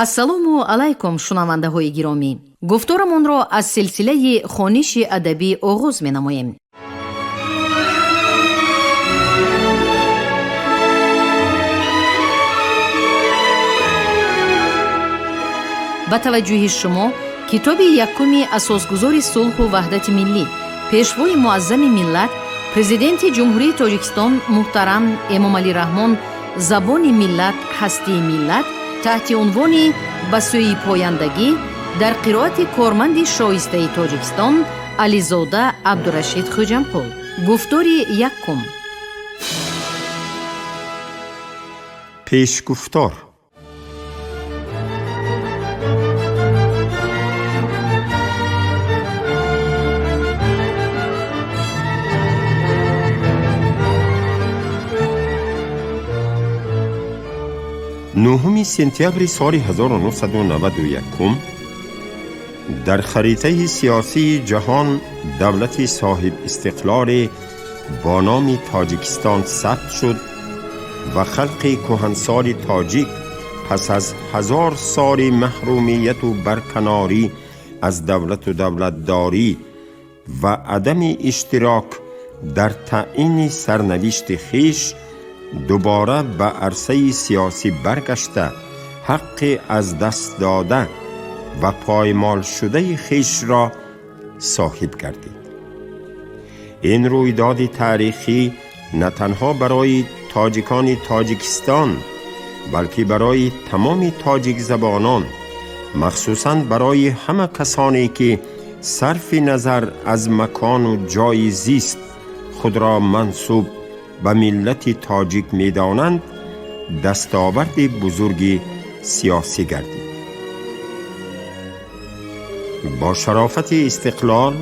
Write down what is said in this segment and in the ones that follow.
Ассалому алайкум, шунавандаҳои гиромӣ! Гуфторамонро аз силсилаи хониши адабӣ оғоз менамоем. Ба таваҷҷӯҳи шумо китоби якуми асосгузори сулҳу ваҳдати миллӣ, пешвои муаззами миллат, Президенти Ҷумҳурии Тоҷикистон муҳтарам Эмомалӣ Раҳмон «Забони миллат, ҳастии миллат» таҳти унвони «Ба сӯи пояндагӣ» дар қироати корманди шоистаи Тоҷикистон Ализода Абдурашид Хӯҷамқул. Гуфтори якум. Пешгуфтор. 9 сентябри соли 1991 дар харитаи сиёсии ҷаҳон давлати соҳибистиқлоле бо номи Тоҷикистон сабт шуд ва халқи кӯҳансоли тоҷик пас аз 1000 соли маҳрумияту барканорӣ аз давлату давлатдорӣ ва адами иштирок дар таъини сарнавишти хеш дубора ба арсаи сиёсӣ баргашта, ҳаққи аз даст дода ва поймолшудаи хешро соҳиб гардид. Ин рӯйдоди таърихӣ на танҳо барои тоҷикони Тоҷикистон, балки барои тамоми тоҷикзабонон, махсусан барои ҳама касоне ки сарфи назар аз макону ҷойи зист худро мансуб ба миллати тоҷик медонанд, дастоварди бузурги сиёсӣ гардид. Бо шарофати истиқлол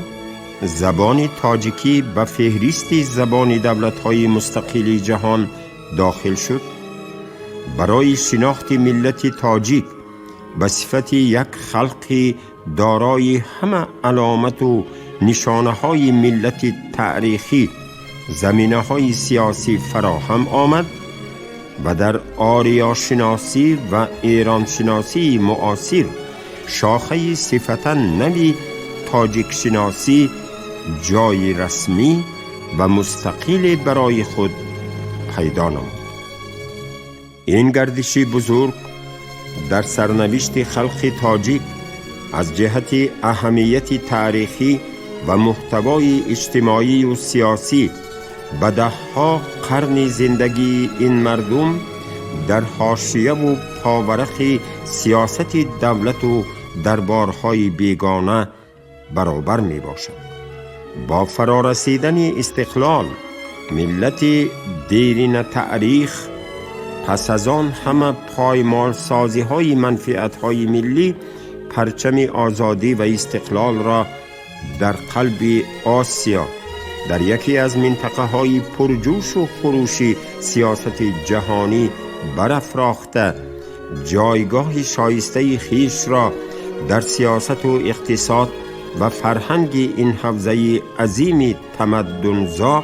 забони тоҷикӣ ба феҳристи забони давлатҳои мустақили ҷаҳон дохил шуд. Барои шинохти миллати тоҷик ба сифати як халқи дорои ҳама аломату нишонаҳои миллати таърихӣ заминаҳои сиёсӣ фароҳам омад ва дар ориёшиносӣ ва эроншиносии муосир шохаи сифатан нави тоҷикшиносӣ ҷойи расмӣ ва мустақиле барои худ пайдо намуд. Ин гардиши бузург дар сарнавишти халқи тоҷик аз ҷиҳати аҳамияти таърихӣ ва муҳтавои иҷтимоию сиёсӣ ба даҳҳо қарни зиндагии ин мардум дар ҳошияву поварақи сиёсати давлату дарборҳои бегона баробар мебошад. Бо фарорасидани истиқлол миллати дерина таърих пас аз он ҳама поймолсозиҳои манфиатҳои миллӣ парчами озодӣ ва истиқлолро дар қалби Осиё, дар яке аз минтақаҳои пурҷӯшу хурӯши сиёсати ҷаҳонӣ барафрохта, ҷойгоҳи шоистаи хешро дар сиёсату иқтисод ва фарҳанги ин ҳавзаи азими тамаддунзо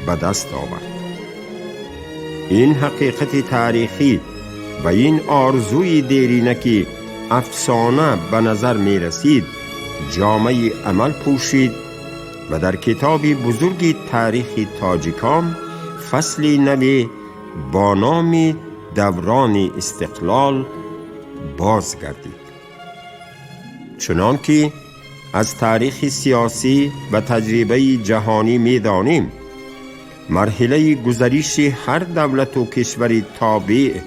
ба даст овард. Ин ҳақиқати таърихӣ ва ин орзуи дерина, ки афсона ба назар мерасид, ҷомаи амал пӯшид ва дар китоби бузурги таърихи тоҷикон фасли наве бо номи даврони истиқлол боз гардид. Чунон ки аз таърихи сиёсӣ ва таҷрибаи ҷаҳонӣ медонем, марҳилаи гузариши ҳар давлату кишвари тобеъ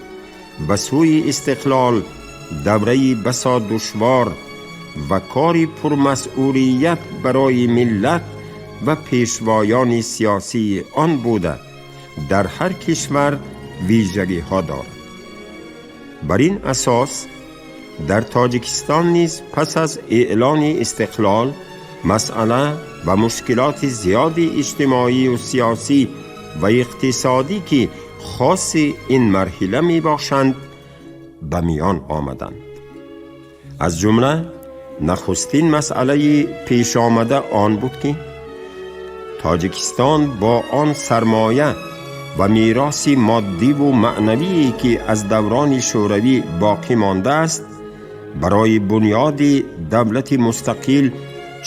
ба сӯи истиқлол давраи басо душвор ва кори пурмасъулият барои миллат ва пешвоёни сиёсии он буда, дар ҳар кишвар вижагиҳо дорад. Бар ин асос дар Тоҷикистон низ пас аз эълони истиқлол масъала ва мушкилоти зиёди иҷтимоию сиёсӣ ва иқтисодӣ, ки хоси ин марҳила мебошанд, ба миён омаданд. Аз ҷумла нахустин масъалаи пешомада он буд, ки Тоҷикистон бо он сармоя ва мероси моддиву маънавие, ки аз даврони Шӯравӣ боқӣ мондааст. барои бунёди давлати мустақил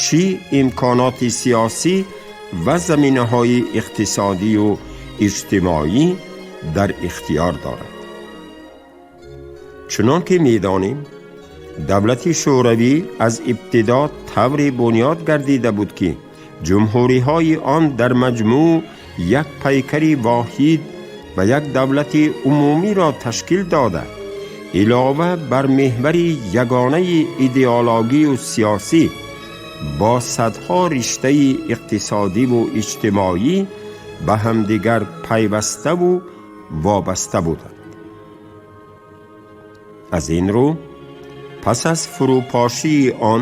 чӣ имконоти сиёсӣ ва заминаҳои иқтисодию иҷтимоӣ дар ихтиёр дорад. Чунон ки медонем, давлати Шӯравӣ аз ибтидо тавре бунёд гардида буд, ки ҷумҳуриҳои он дар маҷмӯъ як пайкари воҳид ва як давлати умумиро ташкил дода, илова бар меҳвари ягонаи идеологию сиёсӣ бо садҳо риштаи иқтисодиву иҷтимоӣ ба ҳамдигар пайваставу вобаста буданд. Аз ин рӯ, пас аз фурӯпошии он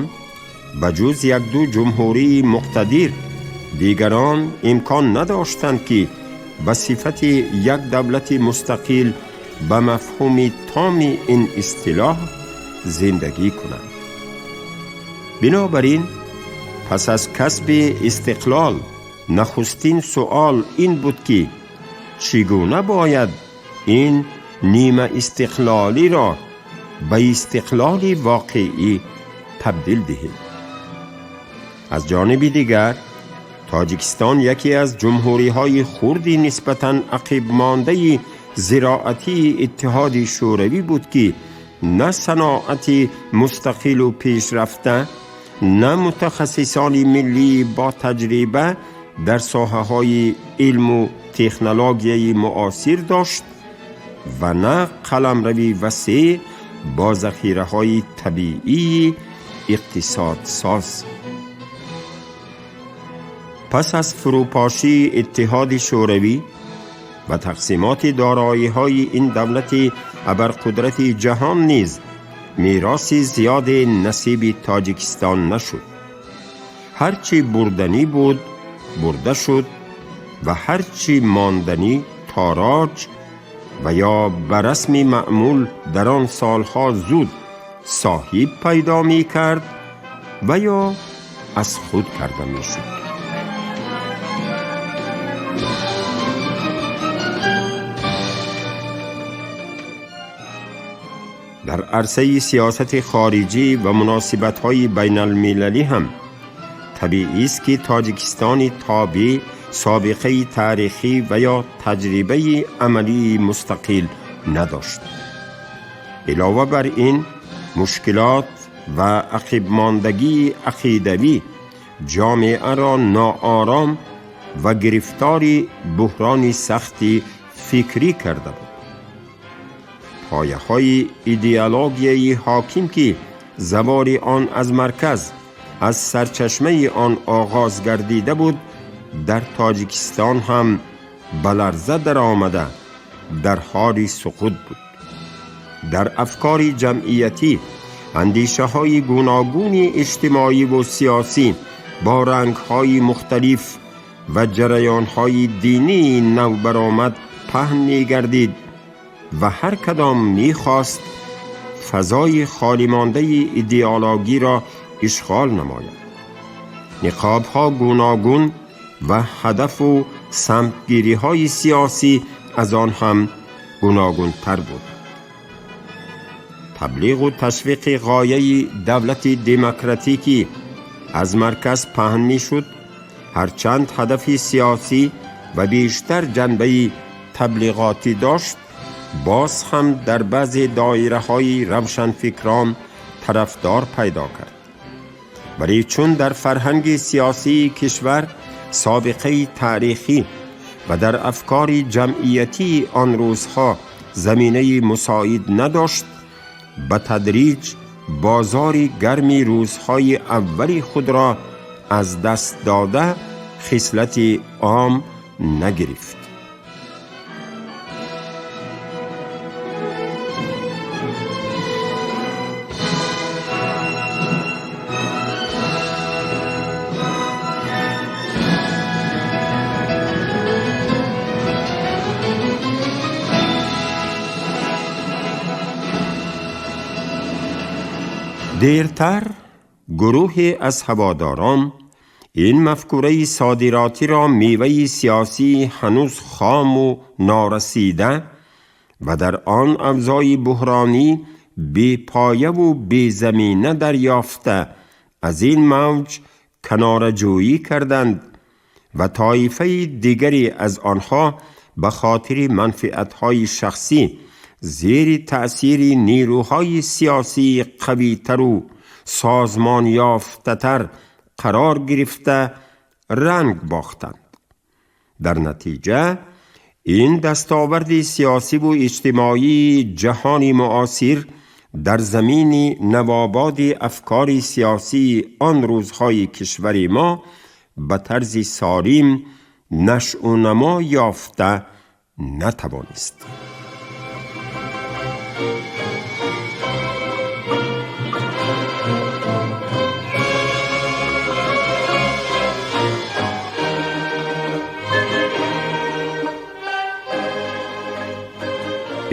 ба ҷуз як-ду ҷумҳурии муқтадир дигарон имкон надоштанд, ки ба сифати як давлати мустақил ба мафҳуми томи ин истилоҳ зиндагӣ кунанд. Бинобар ин, пас аз касби истиқлол нахустин суол ин буд, ки чӣ гуна бояд ин нимаистиқлолиро ба истиқлоли воқеӣ табдил диҳем. Аз ҷониби дигар, Тоҷикистон яке аз ҷумҳуриҳои хурди нисбатан ақибмондаи зироатии Иттиҳоди Шӯравӣ буд, ки на саноати мустақилу пешрафта, на мутахассисони миллӣ бо таҷриба дар соҳаҳои илму технологияи муосир дошт ва на қаламрави васеъ бо захираҳои табиии иқтисодсоз. Пас аз фурӯпошии Иттиҳоди Шӯравӣ ва тақсимоти дороиҳои ин давлати абарқудрати ҷаҳон низ мероси зиёде насиби Тоҷикистон нашуд. Ҳар чӣ бурданӣ буд, бурда шуд ва ҳар чӣ монданӣ тороҷ ва ё ба расми маъмул дар он солҳо зуд соҳиб пайдо мекард ва ё аз худ карда мешуд. Дар арсаи сиёсати хориҷӣ ва муносибатҳои байналмилалӣ ҳам табиист, ки Тоҷикистони тобеъ собиқаи таърихӣ ва ё таҷрибаи амалии мустақил надошт. Илова бар ин, мушкилот ва ақибмондагии ақидавӣ ҷомеаро ноором ва гирифтори буҳрони сахти фикрӣ карда буд. Пояҳои идеологияи ҳоким, ки завори он аз марказ, аз сарчашмаи он оғоз гардида буд, дар Тоҷикистон ҳам ба ларза даромада дар ҳоли суқут буд. Дар афкори ҷамъиятӣ андешаҳои гуногуни иҷтимоиву сиёсӣ бо рангҳои мухталиф ва ҷараёнҳои динии навбаромад паҳн мегардид ва ҳар кадом мехост фазои холимондаи идеологиро ишғол намояд. Ниқобҳо гуногун ва ҳадафу самтгириҳои сиёсӣ аз он ҳам гуногунтар буд. Таблиғу ташвиқи ғояи давлати демократикӣ аз марказ паҳн мешуд, ҳарчанд ҳадафи сиёсӣ ва бештар ҷанбаи таблиғотӣ дошт, боз ҳам дар баъзе доираҳои равшанфикрон тарафдор пайдо кард. Вале чун дар фарҳанги сиёсии кишвар собиқаи таърихӣ ва дар афкори ҷамъиятии он рӯзҳо заминаи мусоид надошт, ба тадриҷ бозори гарми рӯзҳои аввали худро аз даст дода, хислати ом нагирифт. Дертар гурӯҳе аз ҳаводорон ин мафкураи содиротиро меваи сиёсии ҳанӯз хому норасида ва дар он авзои буҳронӣ бепояву безамина дарёфта аз ин мавҷ канораҷӯӣ карданд ва тоифаи дигаре аз онҳо ба хотири манфиатҳои шахсӣ зери таъсири нерӯҳои сиёсии қавитару созмонёфтатар қарор гирифта ранг бохтанд. Дар натиҷа ин дастоварди сиёсиву иҷтимоии ҷаҳони муосир дар замини навободи афкори сиёсии он рӯзҳои кишвари мо ба тарзи сорим нашъунамо ёфта натавонист.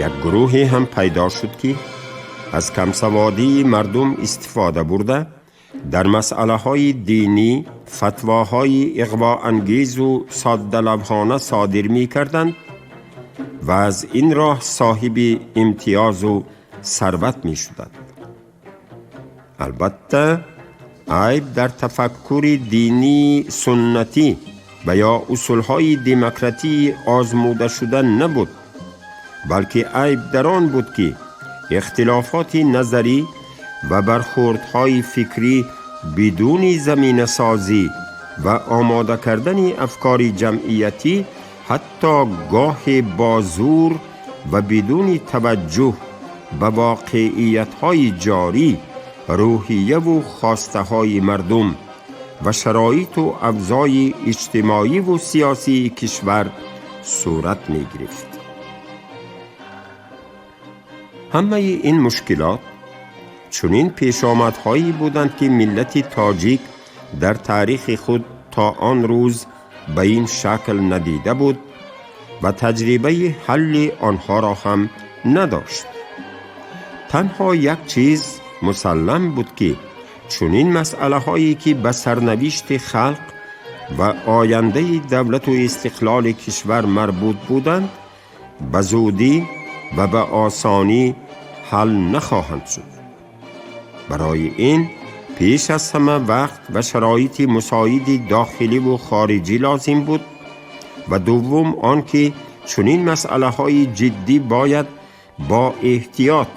Як гурӯҳе ҳам пайдо шуд, ки аз камсаводии мардум истифода бурда дар масъалаҳои динӣ фатвоҳои иғвоангезу соддалавҳона содир мекарданд ва аз ин роҳ соҳиби имтиёзу сарват мешуданд. Албатта, айб дар тафаккури динии суннатӣ ва ё усулҳои демократии озмудашуда набуд, балки айб дар он буд, ки ихтилофоти назарӣ ва бархӯрдҳои фикрӣ бидуни заминасозӣ ва омода кардани афкори ҷамъиятӣ, ҳатто гоҳе бо зур ва бидуни таваҷҷӯҳ ба воқеиятҳои ҷорӣ, рӯҳияву хостаҳои мардум ва шароиту авзои иҷтимоиву сиёсии кишвар сурат мегирифт. Ҳамаи ин мушкилот чунин пешомадҳое буданд, ки миллати тоҷик дар таърихи худ то он рӯз ба ин шакл надида буд ва таҷрибаи ҳалли онҳоро ҳам надошт. Танҳо як чиз мусаллам буд, ки чунин масъалаҳое, ки ба сарнавишти халқ ва ояндаи давлату истиқлоли кишвар марбут буданд, ба зудӣ ва ба осонӣ ҳал нахоҳанд шуд. Барои ин пеш аз ҳама вақт ва шароити мусоиди дохиливу хориҷӣ лозим буд ва дуввум он ки чунин масъалаҳои ҷиддӣ бояд бо эҳтиёт,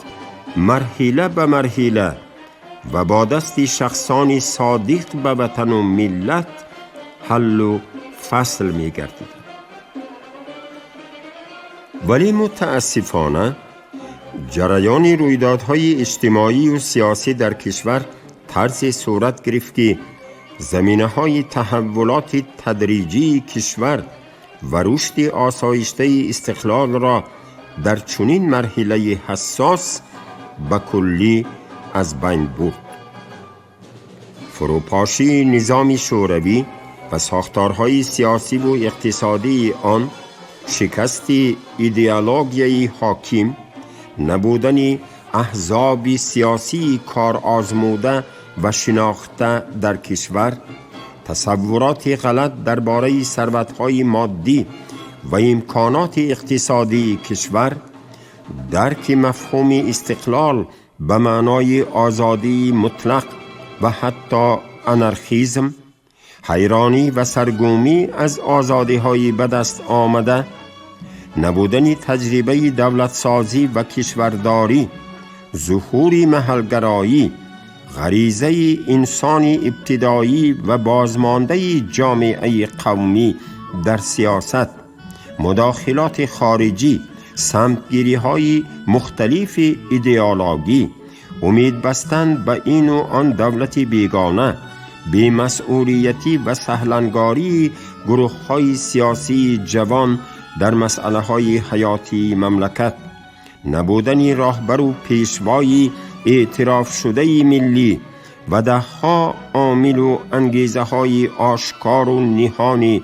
марҳила ба марҳила ва бо дасти шахсони содиқ ба ватану миллат ҳаллу фасл мегардиданд. Вале мутаассифона ҷараёни рӯйдодҳои иҷтимоию сиёсӣ дар кишвар тарзе сурат гирифт, ки заминаҳои таҳаввулоти тадриҷии кишвар ва рушди осоиштаи истиқлолро дар чунин марҳилаи ҳассос ба куллӣ аз байн бурд. Фурӯпошии низоми шӯравӣ ва сохторҳои сиёсиву иқтисодии он, шикасти идеологияи ҳоким, набудани аҳзоби сиёсии корозмуда ва шинохта дар кишвар, тасаввуроти ғалат дар бораи сарватҳои моддӣ ва имконоти иқтисодии кишвар, дарки мафҳуми истиқлол ба маънои озодии мутлақ ва ҳатто анархизм, ҳайронӣ ва саргумӣ аз озодиҳои ба даст омада, набудани таҷрибаи давлатсозӣ ва кишвардорӣ, зуҳури маҳалгароӣ, ғаризаи инсони ибтидоӣ ва бозмондаи ҷомеаи қавмӣ дар сиёсат, мудохилоти хориҷӣ, самтгириҳои мухталифи идеологӣ, умед бастан ба ину он давлати бегона, бемасъулиятӣ ва саҳлангории гурӯҳҳои сиёсии ҷавон дар масъалаҳои ҳаётии мамлакат, набудани роҳбару пешвои эътирофшудаи миллӣ ва даҳҳо омилу ангезаҳои ошкору ниҳони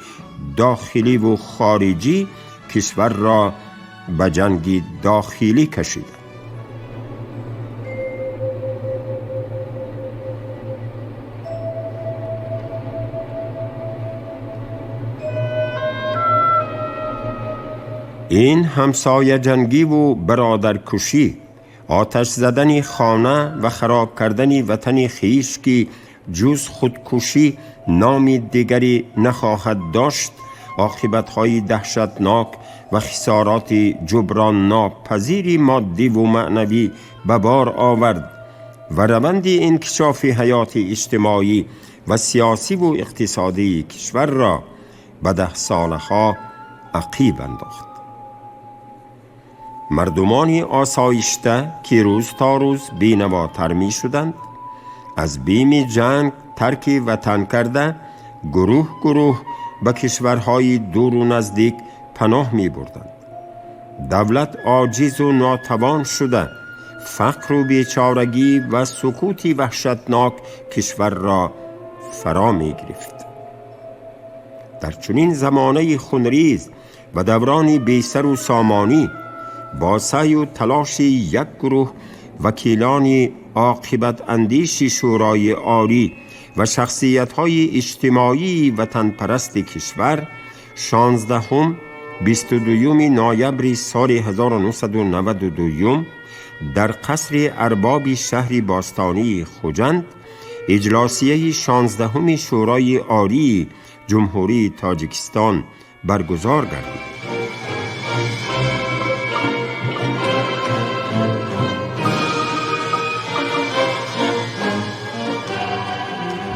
дохиливу хориҷӣ кишварро ба ҷанги дохилӣ кашиданд. Ин ҳамсояҷангиву бародаркушӣ آتش زدن خانه و خراب کردن وطن خویش که جز خودکشی نام دیگری نخواهد داشت، عاقبت‌های دهشتناک و خسارات جبران ناپذیر مادی و معنوی به بار آورد و روند انکشاف حیات اجتماعی و سیاسی و اقتصادی کشور را به 10 سالها عقیب انداخت. مردمان آسایشته که روز تا روز بینواتر می شدند، از بیم جنگ ترک وطن کرده گروه گروه به کشورهای دور و نزدیک پناه می بردند. دولت عاجز و ناتوان شده، فقر و بیچارگی و سکوت وحشتناک کشور را فرا می گرفت. در چنین زمانه خونریز و دوران بی سر و سامانی، با سعی و تلاش یک گروه وکیلان عاقبت اندیش شورای عالی و شخصیت‌های اجتماعی وطن پرست کشور، 16 22 نوامبر سال 1992 در قصر ارباب شهر باستانی خجند اجلاسیه 16 شورای عالی جمهوری تاجیکستان برگزار گردید.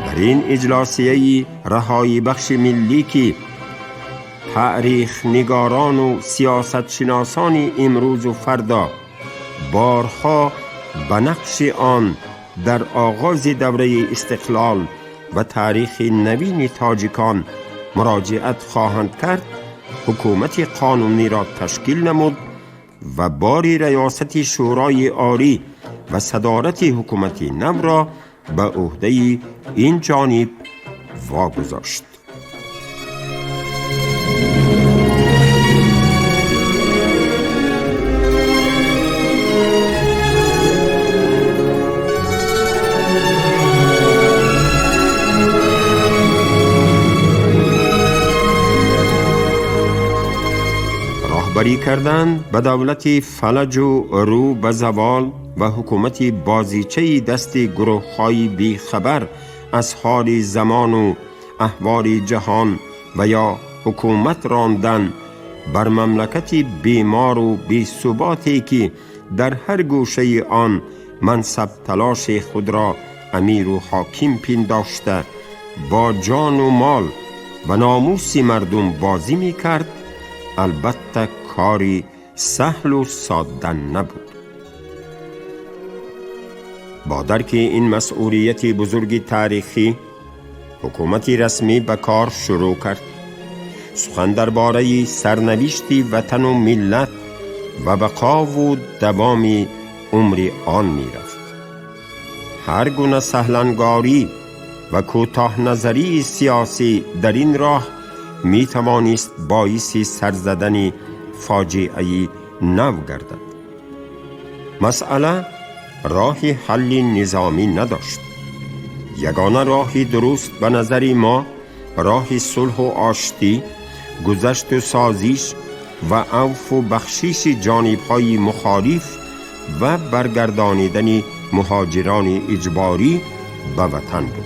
در این اجلاسیه رهایی بخش ملی که تاریخ نگاران و سیاست شناسان امروز و فردا بارها به نقش آن در آغاز دوره استقلال و تاریخ نوین تاجیکان مراجعت خواهند کرد، حکومت قانونی را تشکیل نمود و باری ریاست شورای عالی و صدارت حکومت نو را به عهده این جانب واگذاشت. راهبری کردن به دولت فلج و رو به زوال و حکومت بازیچه دست گروه‌های بیخبر از حال زمان و احوال جهان و یا حکومت راندن بر مملکت بیمار و بی ثباتی که در هر گوشه آن منصب تلاش خود را امیر و حاکم پنداشته با جان و مال و ناموس مردم بازی می کرد، البته کاری سهل و ساده نبود. با درک این مسئولیت بزرگ تاریخی، حکومت رسمی به کار شروع کرد. سخن درباره سرنوشت وطن و ملت و بقا و دوام عمر آن می رفت. هر گونه سهلنگاری و کوتاه نظری سیاسی در این راه می توانست باعث سرزدن فاجعه نو گردد. مسئله راه حل نظامی نداشت. یگانه راه درست به نظر ما راه صلح و آشتی، گذشت و سازش و عفو و بخشش جانب‌های مخالف و برگردانیدن مهاجران اجباری به وطن بود.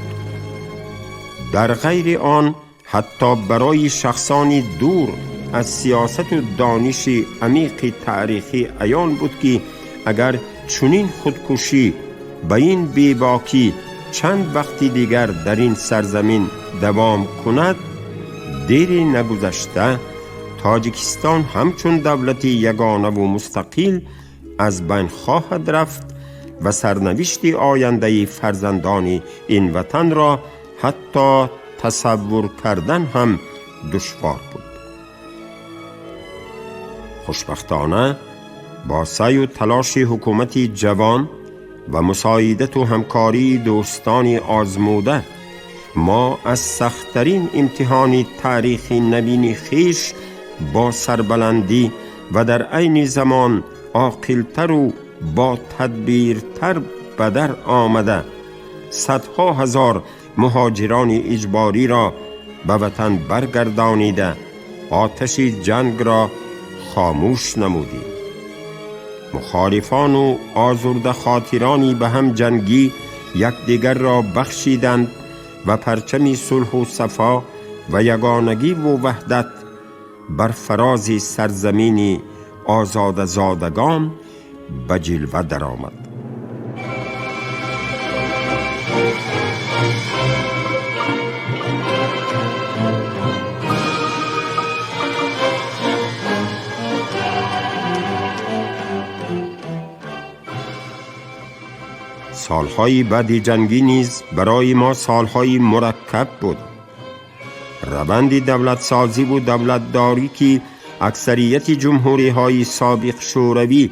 در غیر آن حتی برای شخصان دور از سیاست و دانش عمیق تاریخی عیان بود که اگر چنین خودکشی به این بیباکی چند وقتی دیگر در این سرزمین دوام کند، دیری نگذشته تاجیکستان همچون دولت یگانه و مستقل از بین خواهد رفت و سرنوشت آینده فرزندان این وطن را حتی تصور کردن هم دشوار بود. خوشبختانه با سعی و تلاش حکومت جوان و مساعدت و همکاری دوستان آزموده، ما از سخت‌ترین امتحان تاریخ نوین خویش با سربلندی و در عین زمان عاقل‌تر و با تدبیرتر به در آمده، صدها هزار مهاجران اجباری را به وطن برگردانیده، آتش جنگ را خاموش نمودیم. مخالفان و آزرده خاطرانی به هم جنگی یکدیگر را بخشیدند و پرچم صلح و صفا و یگانگی و وحدت بر فراز سرزمین آزادزادگان به جلوه درآمد. سالهای بعد جنگی نیز برای ما سالهای مرکب بود. روند دولت سازی و دولتداری که اکثریت جمهوری های سابق شوروی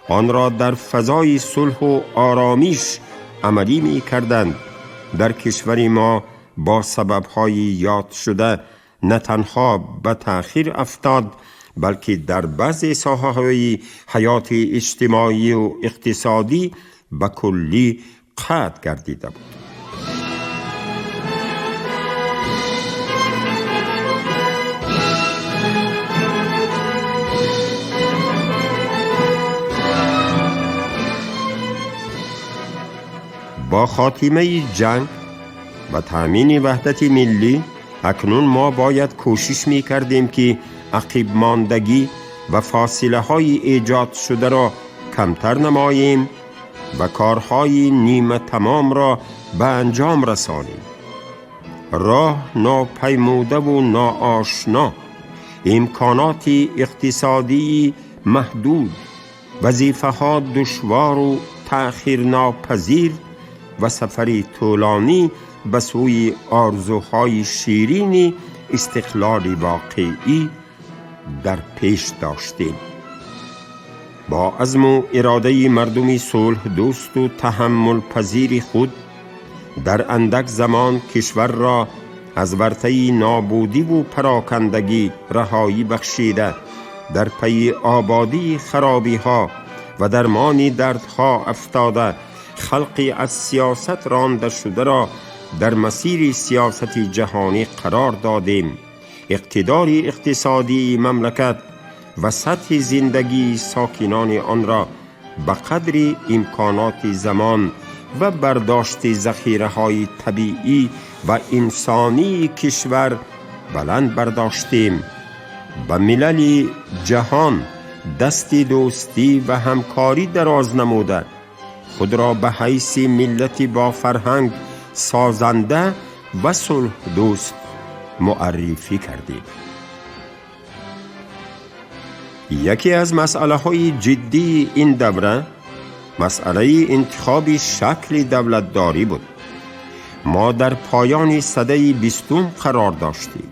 آن را در فضای صلح و آرامیش عملی می کردند، در کشور ما با سببهای یاد شده نه تنها به تأخیر افتاد، بلکه در بعضی ساحه‌های حیات اجتماعی و اقتصادی به کلی قطع گردیده بود. با خاتمه جنگ و تأمین وحدت ملی، اکنون ما باید کوشش می کردیم که عقب ماندگی و فاصله های ایجاد شده را کمتر نماییم و کارهای نیمه تمام را به انجام رسانیم. راه ناپیموده و ناآشنا، امکانات اقتصادی محدود، وظیفه ها دشوار و تأخیر ناپذیر و سفری طولانی به سوی آرزوهای شیرین استقلال واقعی در پیش داشتیم. با عزم و اراده مردمی صلح دوست و تحمل پذیر خود در اندک زمان کشور را از ورطه نابودی و پراکندگی رهایی بخشیده، در پی آبادی خرابی ها و درمان دردها افتاده، خلقی از سیاست رانده شده را در مسیر سیاست جهانی قرار دادیم. اقتدار اقتصادی مملکت و سطح زندگی ساکنان آن را به قدر امکانات زمان و برداشت ذخیره‌های طبیعی و انسانی کشور بلند برداشتیم. به ملل جهان دست دوستی و همکاری دراز نموده، خود را به حیث ملت با فرهنگ سازنده و صلح دوست معرفی کردیم. یکی از مسئله های جدی این دوره مسئله انتخاب شکل دولتداری بود. ما در پایان سده 20 قرار داشتیم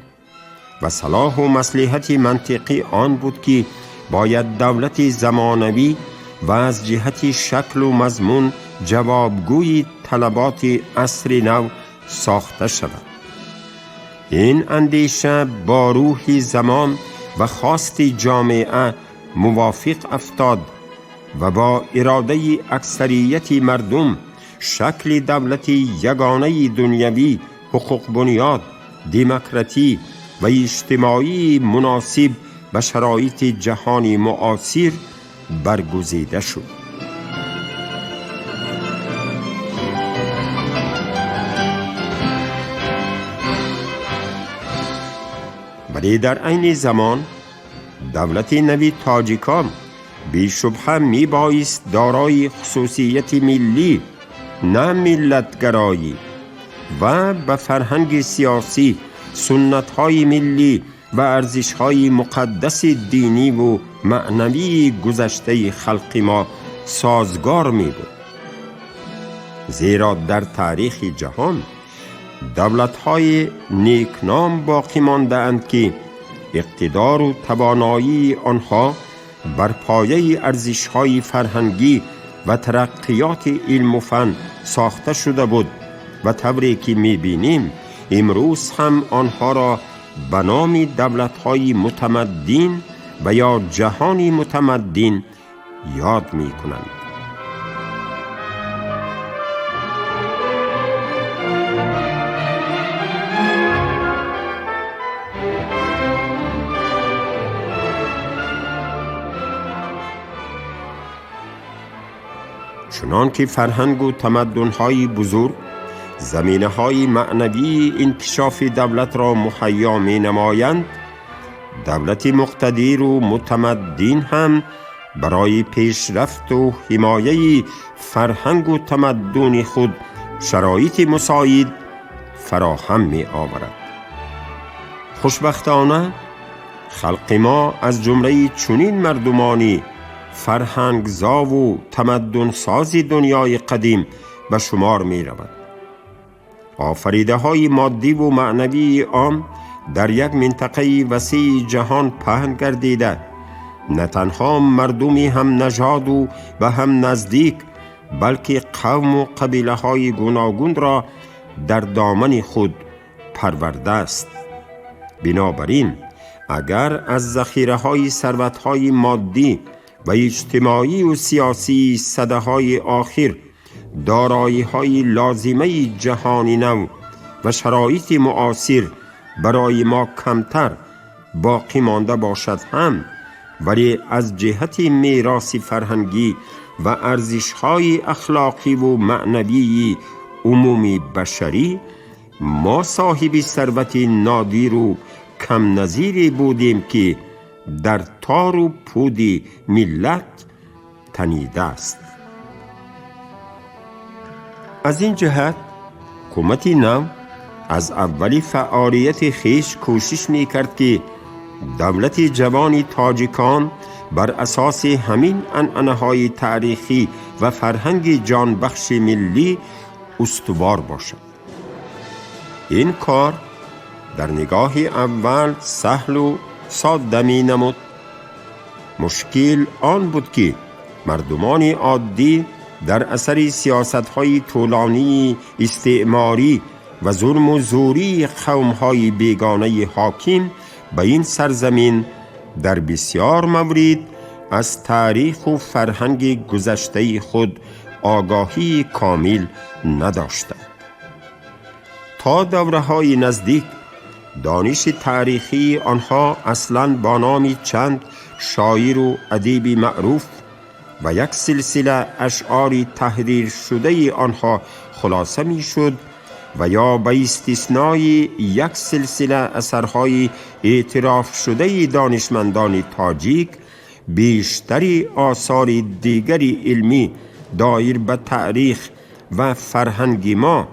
و صلاح و مصلحت منطقی آن بود که باید دولت زمانوی و از جهت شکل و مضمون جوابگوی طلبات عصر نو ساخته شود. این اندیشه با روح زمان و خواست جامعه موافق افتاد و با اراده اکثریت مردم شکل دولت یگانه دنیوی، حقوق بنیاد، دموکراتی و اجتماعی مناسب به شرایط جهانی معاصر برگزیده شد. ولی در عین زمان دولت نوی تاجیکان بی‌شبهه میبایست دارای خصوصیت ملی، نه ملتگرایی، و به فرهنگ سیاسی، سنت‌های ملی و ارزش‌های مقدس دینی و معنوی گذشته خلق ما سازگار می بود. زیرا در تاریخ جهان دولت‌های نیکنام باقی مانده‌اند که اقتدار و توانایی آنها بر پایه ارزش‌های فرهنگی و ترقیات علم و فن ساخته شده بود و طوری که می‌بینیم امروز هم آنها را به نام دولت‌های متمدن و یا جهانی متمدن یاد می‌کنند. چنان که فرهنگ و تمدن‌های بزرگ زمینه‌های معنوی انکشاف دولت را مهیا می‌نمایند، دولت مقتدر و متمدن هم برای پیشرفت و حمایه فرهنگ و تمدن خود شرایط مساعد فراهم می آورد. خوشبختانه خلق ما از جمله چنین مردمانی فرهنگزا و تمدن ساز دنیای قدیم به شمار می رود. آفریده های مادی و معنوی عام در یک منطقه وسیع جهان پهن گردیده، نه تنها مردمی هم نژاد و به هم نزدیک، بلکه قوم و قبیله های گوناگون را در دامن خود پرورده است. بنابراین اگر از ذخیره های ثروت های مادی و اجتماعی و سیاسی سده های آخر دارایی های لازمه جهانی نو و شرایط معاصر برای ما کمتر باقی مانده باشد هم، ولی از جهت میراث فرهنگی و ارزش‌های اخلاقی و معنوی عمومی بشری ما صاحب ثروت نادر و کم نظیری بودیم که در تار و پود ملت تنیده است. از این جهت حکومت نو از اول فعالیت خویش کوشش می کرد که دولت جوان تاجیکان بر اساس همین عنعنه‌های تاریخی و فرهنگ جانبخش ملی استوار باشد. این کار در نگاه اول سهل و ساده می نمود. مشکل آن بود که مردمان عادی در اثر سیاست‌های طولانی استعماری و ظلم و زوری قوم‌های بیگانه حاکم به این سرزمین در بسیار مورد از تاریخ و فرهنگ گذشته خود آگاهی کامل نداشتند. تا دوره‌های نزدیک دانش تاریخی آنها اصلاً با نام چند شاعر و ادیب معروف و یک سلسله اشعار تحریر شده آنها خلاصه می شد و یا به استثنای یک سلسله اثرهای اعتراف شده دانشمندان تاجیک بیشتری آثار دیگری علمی دایر به تاریخ و فرهنگ ما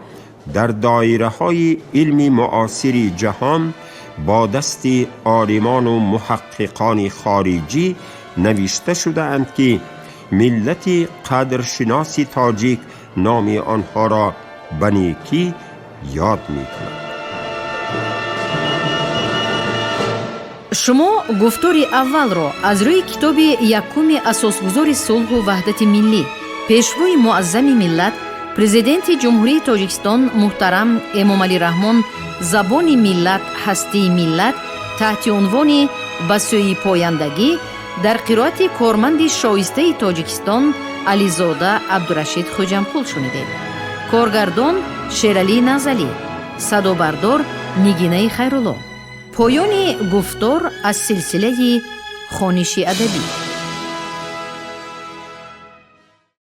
در دایره های علم معاصر جهان با دست عالمان و محققان خارجی نوشته شده اند که ملت قدرشناس تاجیک نام آنها را به نیکی یاد می‌کند. Шумо гуфтори аввалро аз рӯи китоби якуми асосгузори сулҳу ваҳдати миллӣ, пешвои муаззами миллат, президенти Ҷумҳурии Тоҷикистон муҳтарам Эмомалӣ Раҳмон «Забони миллат, ҳастии миллат» таҳти унвони «Ба сӯи пояндагӣ» дар қироати корманди шоистаи Тоҷикистон Ализода Абдурашид Хӯҷамқул шунидед. Коргардон Шералӣ Назалӣ, садобардор Нигинаи Хайрулло. Поёни гуфтор аз силсилаи хониши адабӣ.